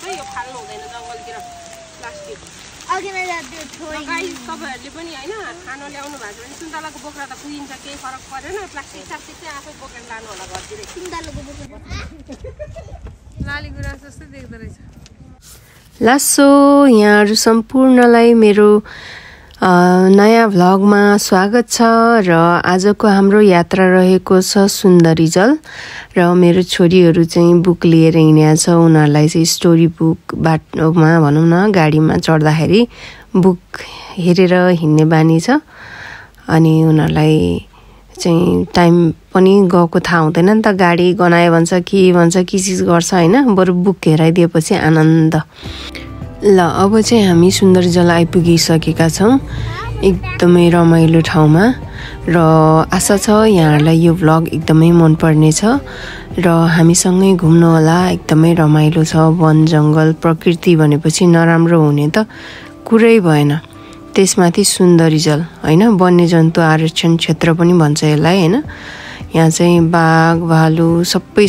है यो फाल्नु हुँदैन जंगलतिर प्लास्टिक अघि नै त्यो छोडी गाइस तपाईहरुले पनि हैन खाना ल्याउनु भएको भने सुन्तलाको बोक्रा त पुगिन्छ केही फरक परेन प्लास्टिक सास्टिक चाहिँ आफै बोकेर लानु होला घरतिर सुन्तलाको बोक्रा लाली गुराँस जस्तै देख्दै रहेछ लासो यहाँहरु सम्पूर्णलाई मेरो नयाँ भ्लगमा स्वागत छ र आजको हाम्रो यात्रा रहेको छ सुन्दरी जल र मेरो छोरीहरु चाहिँ बुक लिएर हिँडेका छ उनीहरुलाई चाहिँ स्टोरी बुक बाटोमा भनौं न गाडीमा चढ्दाखेरि बुक हेरेर हिँड्ने बानी छ अनि उनीहरुलाई चाहिँ टाइम पनि गएको थाहा हुँदैन नि त गाडी गनाए भन्छ के चीज गर्छ हैन बरु बुक हेराइदिएपछि आनन्द ल अब चाहिँ हामी सुन्दरी जल आइपुगिसकेका छौं एकदमै रमाइलो ठाउँमा र आशा छ यहाँहरुलाई यो भ्लग एकदमै मन पर्ने छ र हामीसँगै घुम्नु होला एकदमै रमाइलो छ वन जंगल प्रकृति भनेपछि नराम्रो हुने त कुरै भएन त्यसमाथि सुन्दरी जल हैन वन्यजन्तु आरक्षण क्षेत्र पनि भन्छ यसलाई हैन यहाँ चाहिँ बाघ भालु सबै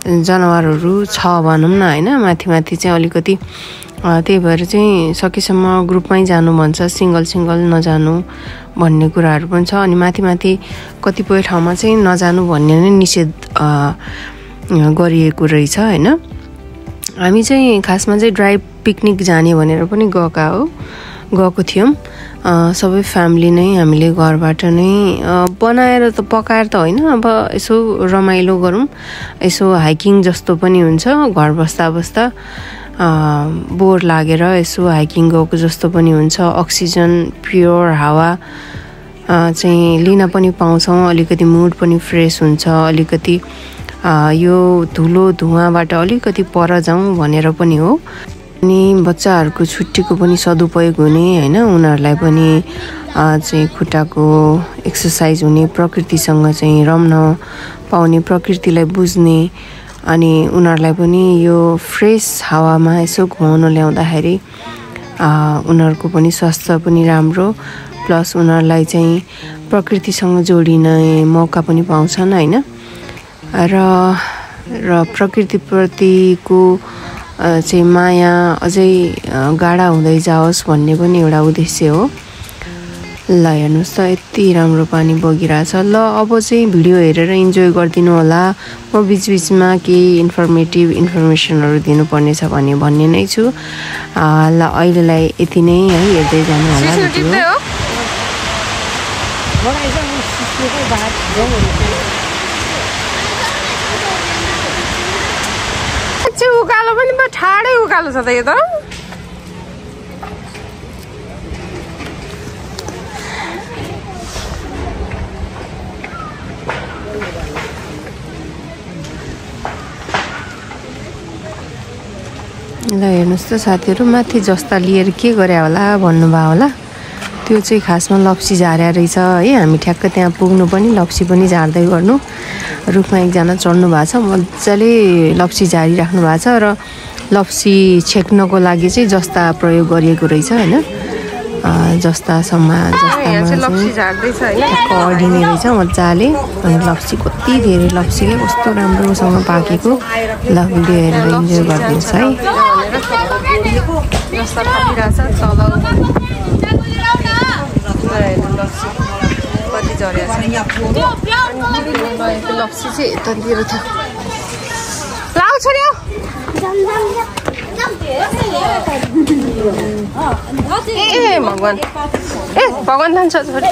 जनावरहरु छ भनौं न हैन माथि चाहिँ अलिकति त्यही भएर चाहिँ सकेसम्म ग्रुपमै जानु भन्छ सिंगल नजानु भन्ने कुराहरु पनि छ अनि माथि कतिपय ठाउँमा चाहिँ नजानु भन्ने नै निषेध गरिएको रहेछ हैन हामी चाहिँ खासमा चाहिँ ड्राइभ पिकनिक जाने भनेर पनि गएको थियौं सबै फ्यामिली नै हामीले घरबाट नै बनाएर त पकाएर त हैन अब यसो रमाइलो गरौँ यसो हाइकिङ जस्तो पनि हुन्छ घर बस्दा बोर लागेर यसो हाइकिङ गएको जस्तो पनि हुन्छ अक्सिजन प्योर हावा चाहिँ लिन पनि पाउँछौं अलिकति मुड पनि फ्रेश हुन्छ अलिकति यो धुलो धुवाबाट अलिकति पर जाउँ भनेर पनि हो अनि बच्चाहरुको छुट्टीको पनि सदुपयोग हुने हैन उनीहरुलाई पनि चाहिँ खुट्टाको एक्सरसाइज हुने प्रकृतिसँग चाहिँ रम्न पाउने प्रकृतिलाई बुझ्ने अनि उनीहरुलाई पनि यो फ्रेश हावामा यसो घुमाउन ल्याउँदाखेरि उनीहरुको पनि स्वास्थ्य पनि राम्रो प्लस उनीहरुलाई चाहिँ प्रकृतिसँग जोडिने मौका पनि पाउँछन् हैन र प्रकृति प्रतिको चाहिँ माया अझै गाढा हुँदै जाओस् भन्ने पनि एउटा उद्देश्य हो ल हेर्नुस् त यति राम्रो पानी बगिरहेछ ल अब चाहिँ भिडियो हेरेर इन्जोय गर्दिनु होला म बीचमा केही इन्फर्मेसनहरु दिनुपर्ने छ भन्ने नै छु ल अहिलेलाई यति नै है हेर्दै जानु होला उकालो पनि ठाडै उकालो छ त यो त ल हेर्नुस् त साथीहरु माथि जस्ता लिएर के गरे होला भन्नुभयो होला त्यो चाहिँ खासमा लप्सी झार्या रहेछ है हामी ठ्याक्क त्यहाँ पुग्नु पनि लप्सी पनि झार्दै गर्नु रुखमा एकजना चढ्नु भएको छ मज्जाले लप्सी झारिराख्नु भएको छ र लप्सी छेक्नको लागि चाहिँ जस्ता प्रयोग गरिएको रहेछ हैन जस्तामा लप्सी झार्दै छ हैन कडिने रहेछ मज्जाले अनि लप्सी कति धेरै लप्सी के कस्तो राम्रोसँग पाकेको ल भिडियो हेरेर इन्जोय गर्दिनुहोस् है जस्ता पाकिरहेछ चलाउ कति झरेछ लप्सी चाहिँ यतातिर थियो लाउ छोड्यो ए भगवान लान्छ छोरी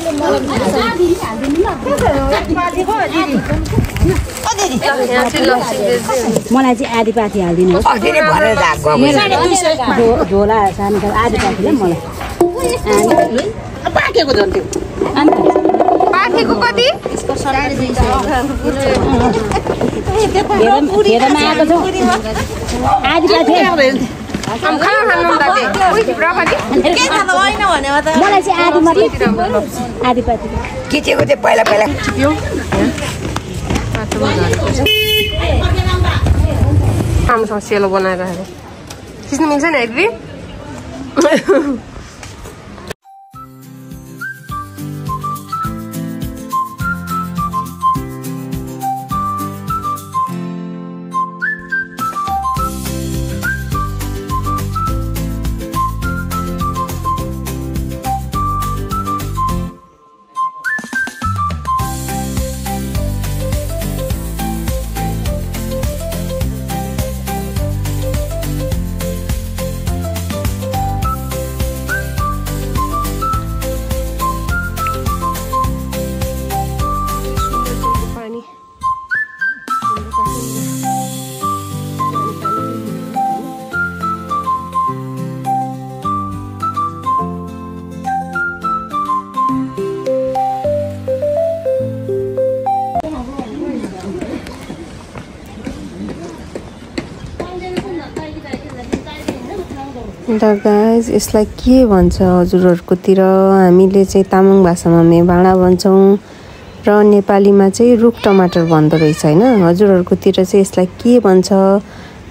मलाई चाहिँ आदिपाती हालिदिनु झोला सानो आदिपातीले मलाई पाकेको झन् त्यो पाकेको कति मलाई चाहिँ आदि मात्रै आदिपाती किचेको चाहिँ पहिला राम्रोसँग सेलो बनाएर खिच्नु मिल्छ नि है दिदी ल गाइज यसलाई के भन्छ हजुरहरुकोतिर हामीले चाहिँ तामाङ भाषामा मेभाडा भन्छौं र नेपालीमा चाहिँ रुख टमाटर भन्दो रहेछ हैन हजुरहरुकोतिर चाहिँ यसलाई के भन्छ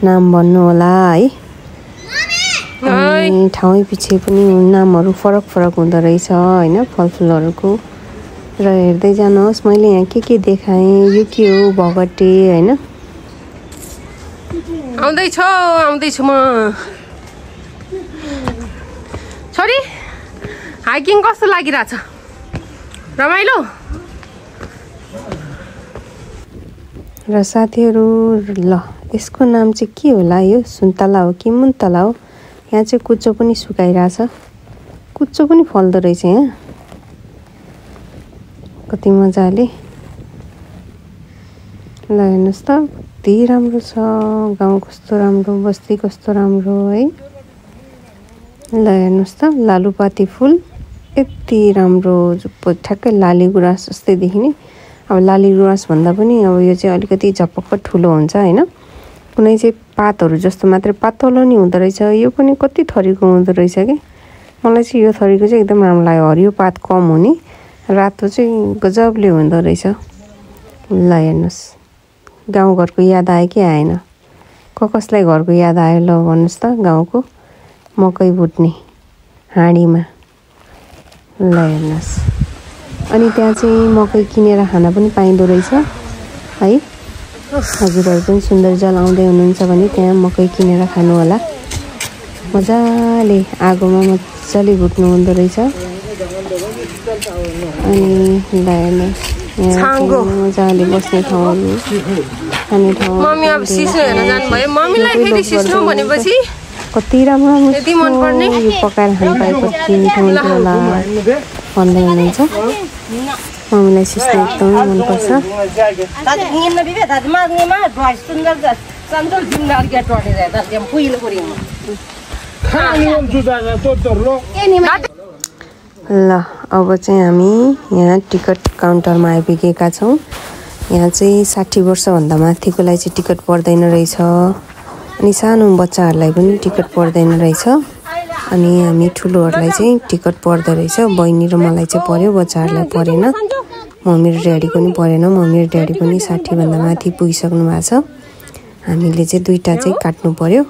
नाम भन्नु होला है ठाउँ पछि पनि नामहरु फरक फरक हुँदो रहेछ हैन फलफुलहरुको र हेर्दै जानुहोस् मैले यहाँ के देखाएँ यो के हो भगटे हैन आउँदै छु म छोरी हाइकिङ कस्तो लागिराछ रमाइलो र साथीहरु ल यसको नाम चाहिँ के होला यो सुन्तला हो कि मुन्तला हो यहाँ चाहिँ कुच्चो पनि सुकाइराछ कुच्चो पनि फल्दो रहेछ यहाँ कति मजाले ल हेर्नुस् त कति राम्रो छ गाउँ कस्तो राम्रो बस्ती कस्तो राम्रो है ल हेर्नुस् त लालुपाती फूल यति राम्रो ठ्याक्कै लाली गुराँस जस्तै देखिने अब लाली गुराँस भन्दा पनि अब यो चाहिँ अलिकति झपक्क ठुलो हुन्छ हैन कुनै चाहिँ पातहरु जस्तो मात्र पातलो नि हुँदो रहेछ यो पनि कति थरीको हुँदो रहेछ के मलाई चाहिँ यो थरीको चाहिँ एकदम राम्रो लाग्यो हरियो पात कम हुने रातो चाहिँ गजबले हुँदो रहेछ ल हेर्नुस् गाउँ घरको याद आयो कि आएन कसलाई घरको याद आयो ल भन्नुस् त गाउँको मकै भुट्ने हाँडीमा ल हेर्नुस् अनि त्यहाँ चाहिँ मकै किनेर खान पनि पाइँदो रहेछ है हजुरहरु पनि सुन्दरजल आउँदै हुनुहुन्छ भने त्यहाँ मकै किनेर खानु होला मजाले आगोमा मजाले भुट्नु हुँदो रहेछ अनि ल हेर्नुस् यहाँ मजाले बस्ने ठाउँहरु खाने ठाउँ मम्मी अब सिस्नो हेर्न जानु भयो मम्मीलाई फेरि सिस्नो भनेपछि कति राम्रो यति मन पर्ने यो पकाएर खान पाएपछि मिठो हुन्छ होला भन्दै हुनुहुन्छ मम्मीलाई सिस्नो एकदमै मन पर्छ ल अब चाहिँ हामी यहाँ टिकट काउन्टरमा आइपुगेका छौं यहाँ चाहिँ 60 वर्ष भन्दा माथिकोलाई चाहिँ टिकट पर्दैन रहेछ अनि सानो बच्चाहरुलाई पनि टिकट पर्दैन रहेछ अनि हामी ठुलोहरुलाई चाहिँ टिकट पर्दो रहेछ बहिनी र मलाई चाहिँ पर्यो बच्चाहरुलाई परेन मम्मी र ड्याडीको पनि परेन मम्मी र ड्याडी पनि 60 भन्दा माथि पुगिसक्नु भएको छ हामीले चाहिँ दुईटा चाहिँ काट्नु पर्यो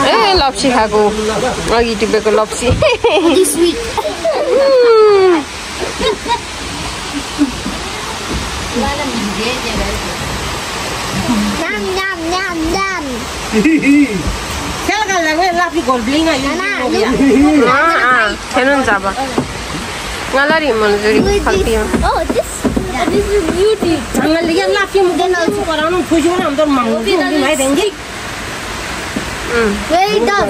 ए लप्सी खाएको अघि टिपेको लप्सी ngalari mana jadi kalpian. Oh, this is beauty. Jangan lihat laki mungkin aku orang pujuk orang tu mangu tu mungkin mai dengi. Very tough.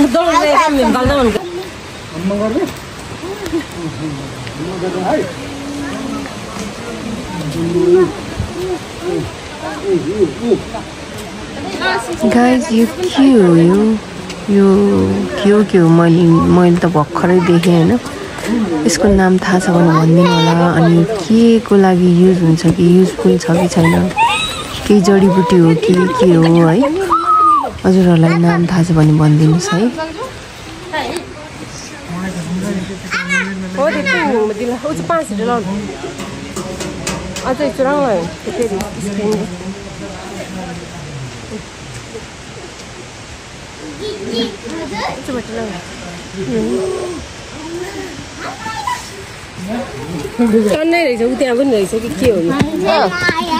Dong le kami kalau dong. Amma korbe. Guys यो के हो यो के हो मैले त भर्खरै देखेँ होइन यसको नाम थाहा छ भने भनिदिनु होला अनि के को लागि युज हुन्छ कि युजफुल छ कि छैन केही जडीबुटी हो कि के हो है हजुरहरूलाई नाम थाहा छ भने भनिदिनुहोस् है हो त्यो 5 लाउनु अझै चुराउनु फेरि स्क्रिन चन्नै रहेछ उ त्यहाँ पनि रहेछ कि के हो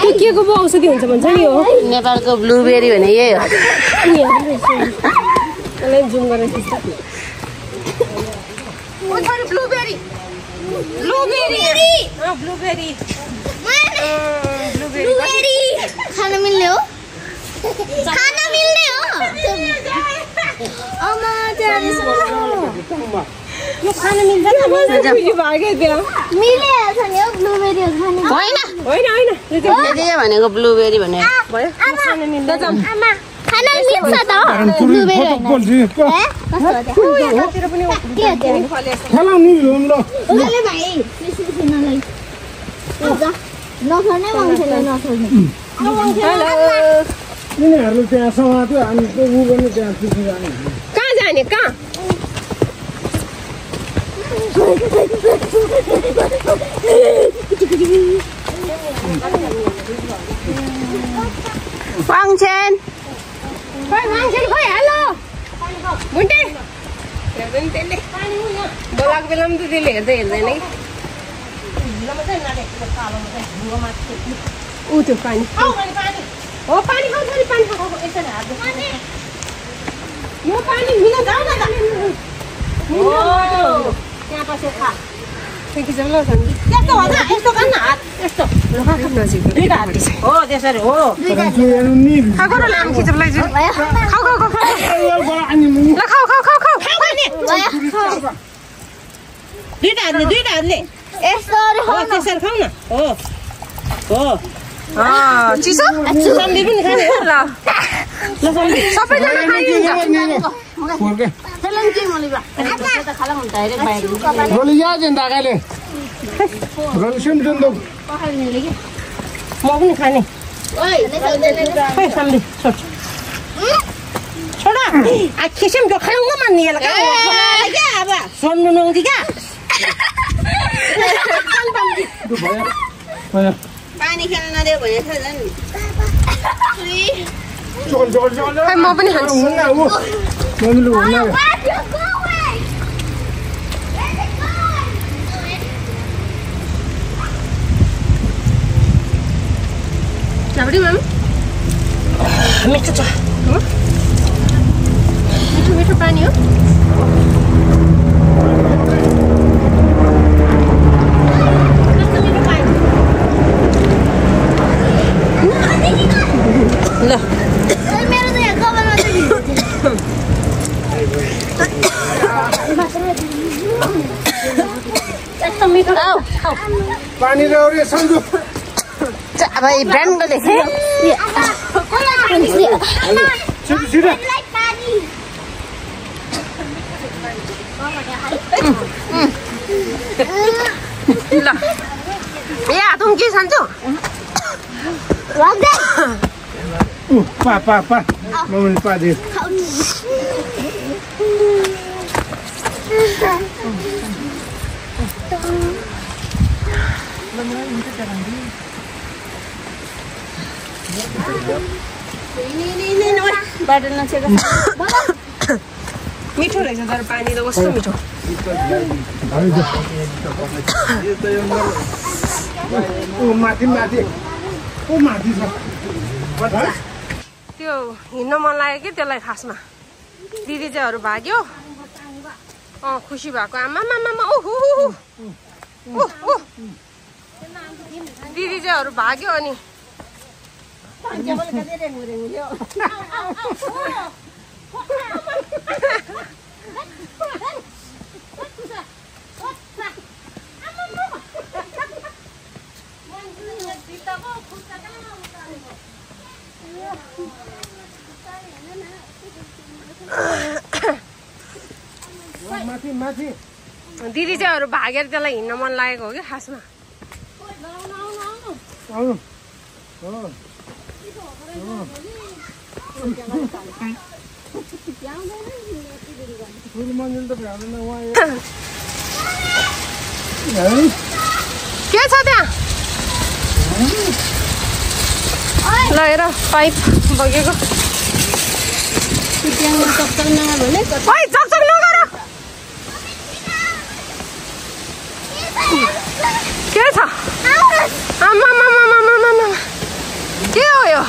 त्यो के को पो औषधि हुन्छ भन्छ नि हो नेपालको ब्लुबेरी भने यही हो यसलाई जुम गरेर खिच्छ ओ सरी ब्लुबेरी खान मिल्ने हो अमा यो खान मिल्छ नि भागे त्यहाँ मिलेछ नि हो ब्लुबेरी खाने होइन भनेको ब्लुबेरी भने भयो खान मिल्छ आमा खान मिल्छ त ब्लुबेरी यतातिर पनि खेला नि ल ओले भाइ सुनालाई नखर्ने मान्छेले नखर्ने यिनीहरूले त्यहाँ समात्यो अनि त्यो उ पनि त्यहाँ पुग्नु जाने कहाँ जाने कहाँ फङ्सन खोइ हेलो बुन्टे हेर्दैन त्यसले बोलाएको बेलामा त त्यसले हेर्दैन कि ऊ त्यो पानी हो पानी खाऊ छोरी पानी खाऊ यसरी हात यो पानी मिला जाऊ न त्यहाँ पछि खा त्यहाँ जग्गा छ नि त्यस्तो हो त यस्तो गर्न हात यस्तो ल खा नजिक दुईटा हात हो त्यसरी हो खाऊ न लाम खिचबलाई ju खाऊ ल खाऊ दुईटा हातले यस्तो हो त्यसरी खाऊ न हो चिसो सम्बी पनि खाने हो ल सबैजना खाइन्छ रोली या जन्दा गाले रोली सुन दो म पनि खाने खै सम्बी छोडा आ खिसम जो खाउँ मन नि लगा क्या अब सोन्नु नहुँदी क्या पानी खेल्न नदियो भने छ झन् खै म पनि खान्छु झापडी माम मिठो छ मिठो पानी हो ल मेरो त यहाँ कभरमा यस्तो मिठो पानी रे सन्जु भाइ ब्रान्डको देखे छिटो ल या तुम के खान्छौ पा मम्मी पा दे मिठो रहेछ तर पानी त कस्तो मिठो माथि छ त्यो हिँड्न मन लाग्यो कि त्यसलाई खासमा दिदी चाहिँहरू भाग्यो खुसी भएको आमा दिदी चाहिँहरू भाग्यो अनि माथि माथि दिदी चाहिँ अरू भागेर त्यसलाई हिँड्न मन लागेको हो कि खासमा आउनु सूर्य मन्दिर त भ्याउँदैन उहाँ के छ त्यहाँ ल हेर पाइप बगेको चकचक नगर के छ आमा के हो यो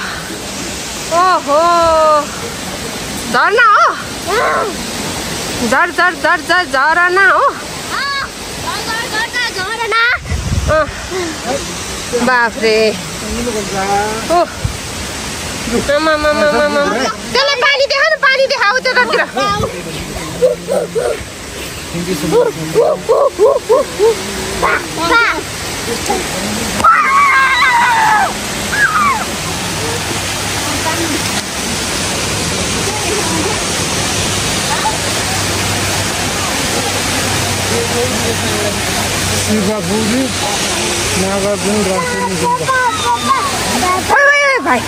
ओहो झरना हो झरना हो बाफ्रे त्यसलाई पानी देखा न पानी देखाऊ त्यतातिर शिवपुरी नागार्जुन राष्ट्रिय निकुञ्ज भाइ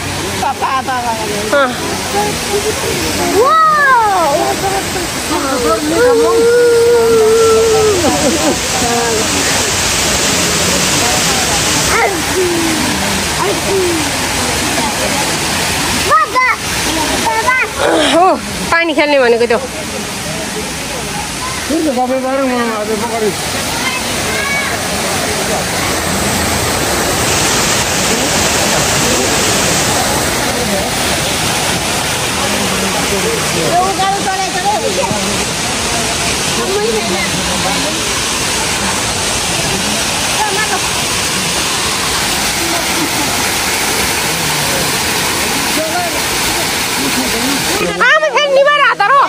हो पानी खेल्ने भनेको त्यो आमा फेरि निभाएर हात हो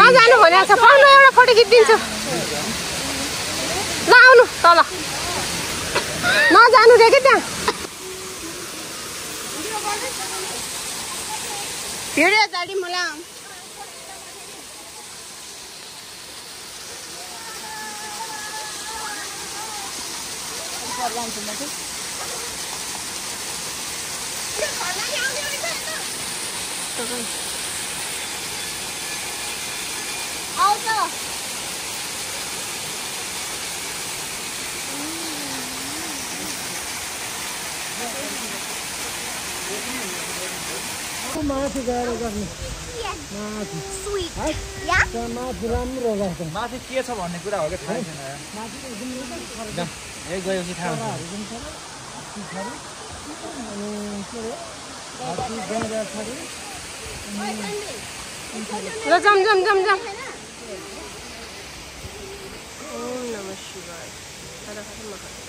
नजानु भनेको छ पाउनु एउटा फोटो खिचिदिन्छु ल आउनु तल नजानु रे कि त्यहाँ भिडियो दाडी मलाई माथि गएर गर्ने माथि राम्रो लाग्छ माथि के छ भन्ने कुरा हो कि थाहा छैन यही गएपछि थाहा ल जम ओम नमः शिवाय हर हर महादेव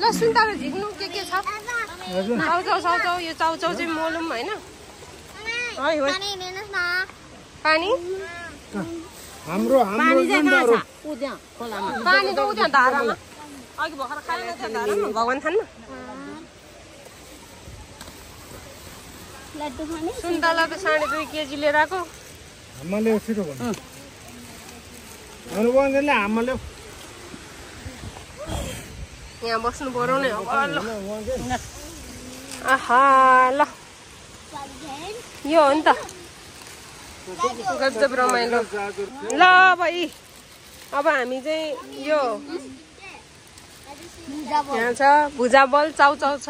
ल सुन्तला झिक्नु के छ चाउचाउ यो चाउचाउ चाहिँ मोलौँ होइन पानी हाम्रो पानी चाहिँ कहाँ छ उद्या खोलामा पानी त उता धारामा अघि भर्खर खाएन थियो धारामा भगवान थानमा सुन्तला त 2.5 केजी लिएर आएको हामीले छिटो भन्नु अनुबन्धले हामीले यहाँ बस्नु पर्यो नि अब ल आहा ल यो हो नि त गजब रमाइलो ल भाइ अब हामी चाहिँ यो यहाँ छ भुजाबल चाउचाउ छ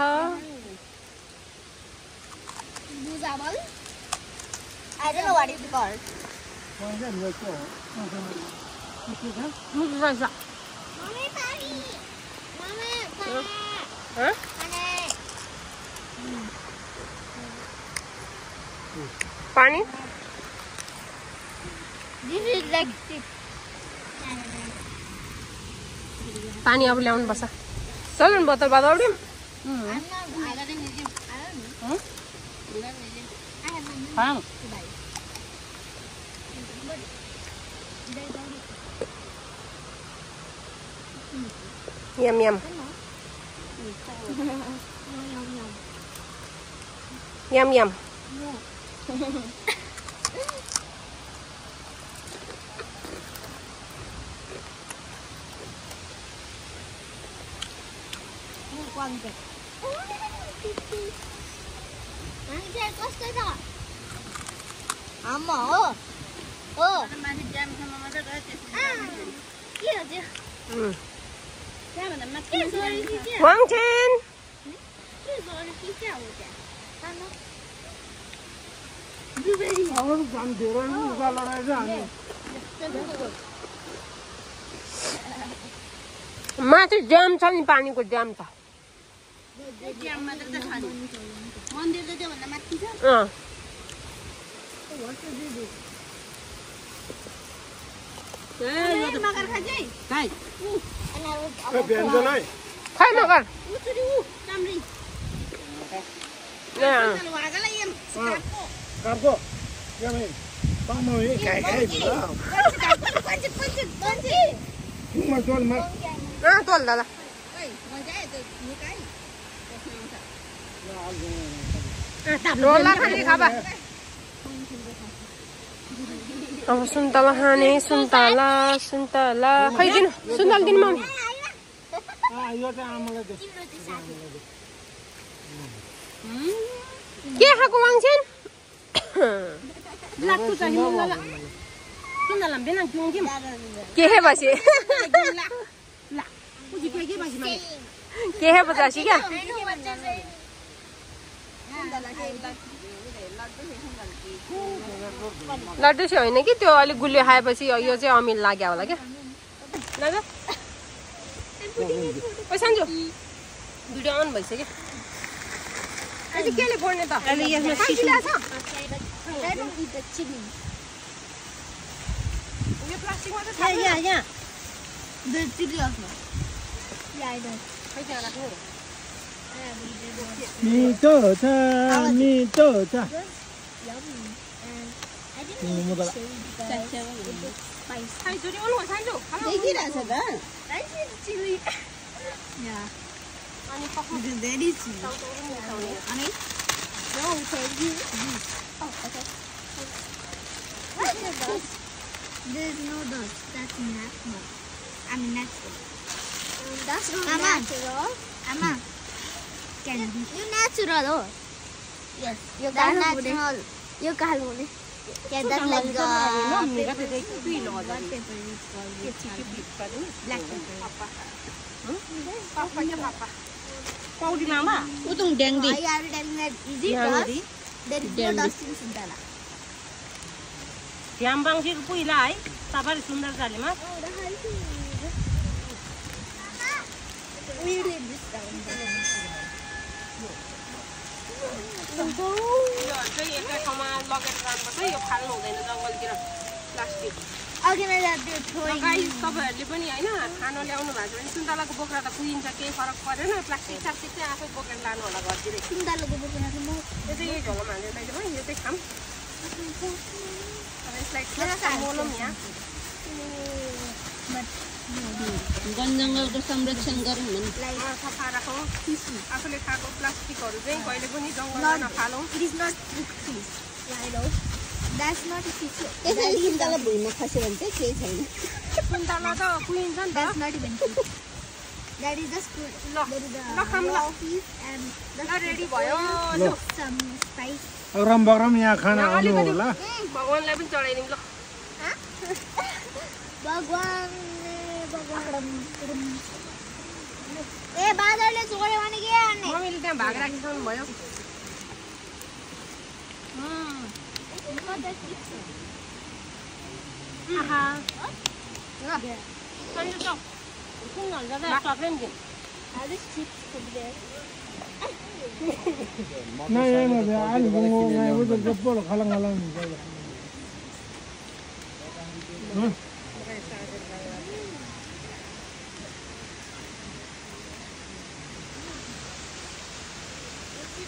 I don't know what it's called. मुख रहेछ Mommy, Mommy, Huh? पानी This is like stick. पानी अब ल्याउनु पर्छ चल न बोतल बाद औड्यौँ Yum yum. Yum yum. Wangchen. माथि ड्याम छ नि पानीको ड्याम छ मन्दिर त त्योभन्दा माथि छ मगर खाजै खाइ व्यञ्जन है खाइ मगर उचुरी उ कामरी वागला यम कार्को यमै पामो है खाइ खाइ पंच मजोल म तोल दादा रोला खाने खाबा अब सुन्तला खाने सुन्तला खै दिनु सुन्तला दिनु मम्मी यो चाहिँ आमालाई दे के खाएको वाङछेन लाटु चाहिँ मुला सुन्तला बेना जुङजिम के हे बसी ला उजी के बसी माले के हे बसी क्या लड्डु चाहिँ होइन कि त्यो अलिक गुलियो खाएपछि यो चाहिँ अमिल लाग्यो होला क्या ल ओ सन्जु भिडियो अन भइसक्यो अहिले केले बोल्ने त अहिले यसमा सिसिला छ यो प्लास्टिकमा त छ यहाँ द चिली आफ्नो या आइड खै त्यहाँ राख्नु मिठो छ खै जोडी आउनु सन्जु देखिरहेछ त चिली या अनि पक्का धेरै चिली अनि no thank you oh okay there's no dust that's natural I mean natural that's not natural Amma can be you natural oh yes you got natural you got one yeah that's like black pepper Paudi mama utung dengdi I are telling that is it dust there is no dust in Sundala Yambang sih puila ai sabari sundar kalima we leave this down यो चाहिँ एकै ठाउँमा लगेर राख्नुपर्छ यो फाल्नु हुँदैन जङ्गलतिर प्लास्टिक अघि नै जान्थ्यो थोरै गाइस तपाईहरुले पनि हैन खाना ल्याउनु भएको छ भने सुन्तलाको बोक्रा त कुहिन्छ केही फरक परेन प्लास्टिक सास्टिक चाहिँ आफै बोकेर लानु होला घरतिर सुन्तलाको बोक्रा त म यो चाहिँ यही झोलमा हाल्दै तैले पनि यो चाहिँ खाम अब यसलाई थोरै मोलम यहाँ वन जङ्गलको संरक्षण गरौँ भने सफा राखौँ आफूले खाएको प्लास्टिकहरू चाहिँ कहिले पनि जङ्गलमा नफालौँ it is not fish I know that's not a fish त्यसैले सुन्तला भुइँमा खस्यो भने चाहिँ केही छैन सुन्तला त कुहिन्छ नि त that's not even fish that is just food ल खाम ल fish and ल रेडी भयो ल some spice अब रमबगरम यहाँ खाना आउनु होला भगवानलाई पनि चढाइदिउँ ल भगवान ए बादलले छोड्यो भने के गर्ने मम्मीले त्यहाँ भाग राखिसक्नु भयो आहा ल सन्जु चौ कुन हाल्दा त सक्दैन नि This chips could be there. नहीं ये मत आज घूमो मैं वो तो गप्पो खालंग खालंग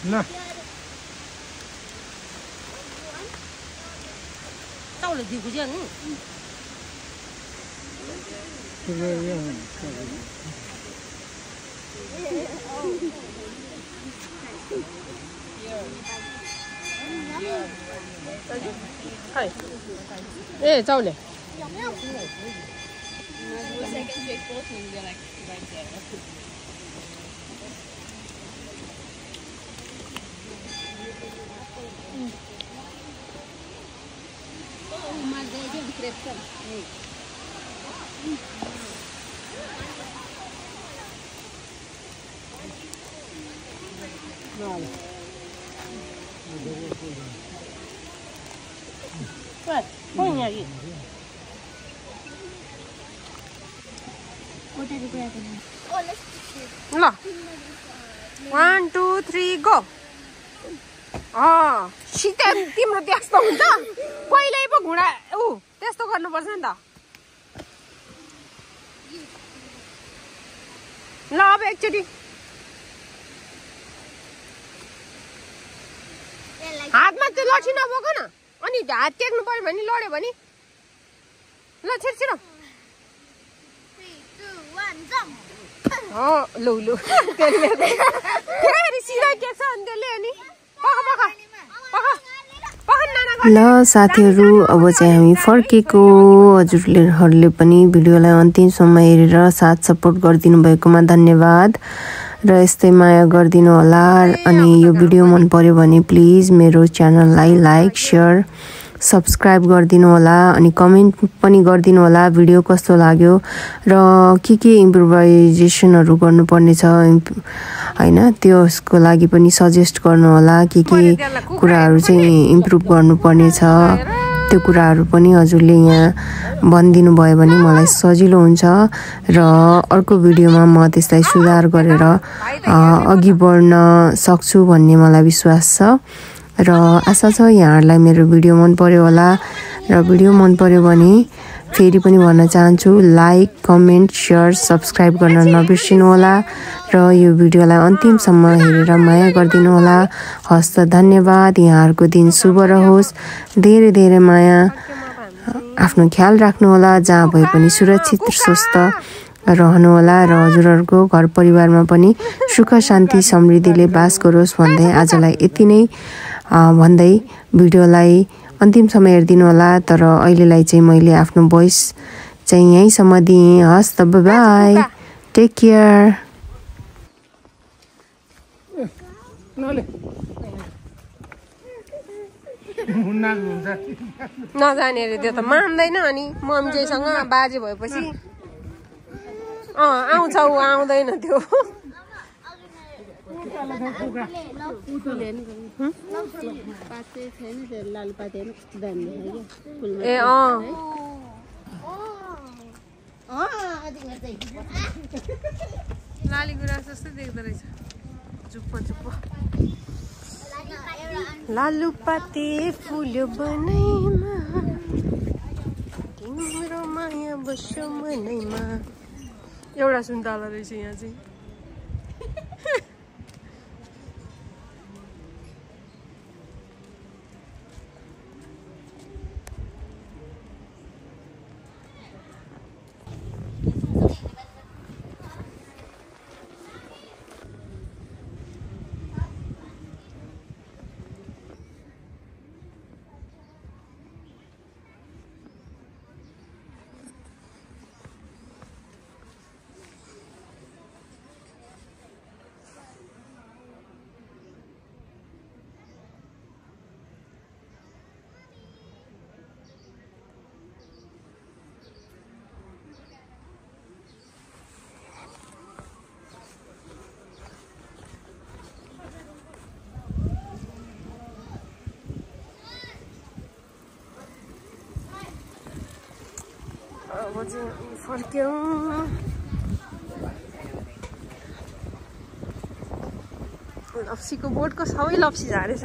ना tao là gì của riêng ए चाउले ल 1 2 3 गो सिधै तिम्रो त्यस्तो हुन्छ पहिल्यै पो घुँडा त्यस्तो गर्नुपर्छ नि त ल अब एकचोटि हातमा त्यो लठी नबोक न अनि हात टेक्नु पर्यो भने लड्यो भने ल छिर्छिर लु लु ल साथीहरू अब चाहिँ हामी फर्केको हजुरहरूले पनि भिडियोलाई अन्तिमसम्म हेरेर साथ सपोर्ट गरिदिनु भएकोमा धन्यवाद र यस्तै माया गरिदिनु होला अनि यो भिडियो मन पर्यो भने प्लिज मेरो च्यानललाई लाइक शेयर सब्स्क्राइब गरिदिनु होला अनि कमेन्ट पनि गरिदिनु होला भिडियो कस्तो लाग्यो र के इम्प्रोभाइजेसनहरु गर्नुपर्ने छ हैन त्यसको लागि पनि सजेस्ट गर्नु होला के कुराहरु चाहिँ इम्प्रुभ गर्नुपर्ने छ त्यो कुराहरु पनि हजुरले यहाँ भनिदिनु भयो भने मलाई सजिलो हुन्छ र अर्को भिडियोमा म त्यसलाई सुधार गरेर अघि बढ्न सक्छु भन्ने मलाई विश्वास छ र आशा छ यहाँहरुलाई मेरो भिडियो मन पर्यो होला र भिडियो मन पर्यो भने फेरि पनि भन्न चाहन्छु लाइक कमेन्ट शेयर सब्स्क्राइब गर्न नबिर्सिनु होला र यो भिडियोलाई अन्तिमसम्म हेरेर माया गरिदिनु होला हस्त धन्यवाद यहाँहरुको दिन शुभ रहोस् धेरै धेरै माया आफ्नो ख्याल राख्नु होला जहाँ भए पनि सुरक्षित स्वस्थ रहनु होला र हजुरहरुको घर परिवारमा पनि सुख शान्ति समृद्धिले बास गरोस् भन्दै आजलाई यति नै भन्दै भिडियोलाई अन्तिमसम्म हेर्दिनु होला तर अहिलेलाई चाहिँ मैले आफ्नो भोइस चाहिँ यहीसम्म दिएँ हस् त बाइ टेक केयर नजाने रे त्यो त मान्दैन अनि मम्मीसँग बाजे भएपछि आउँछ उ आउँदैन त्यो ए लाली गुराँस जस्तै देख्दो रहेछ चुप्प चुप्प लालुपाते फुल्यो बनैमा तिम्रो माया बस्यो मनैमा एउटा सुन्तला रहेछ यहाँ चाहिँ फर्क्यौं लप्सीको बोटको सबै लप्सी झारेछ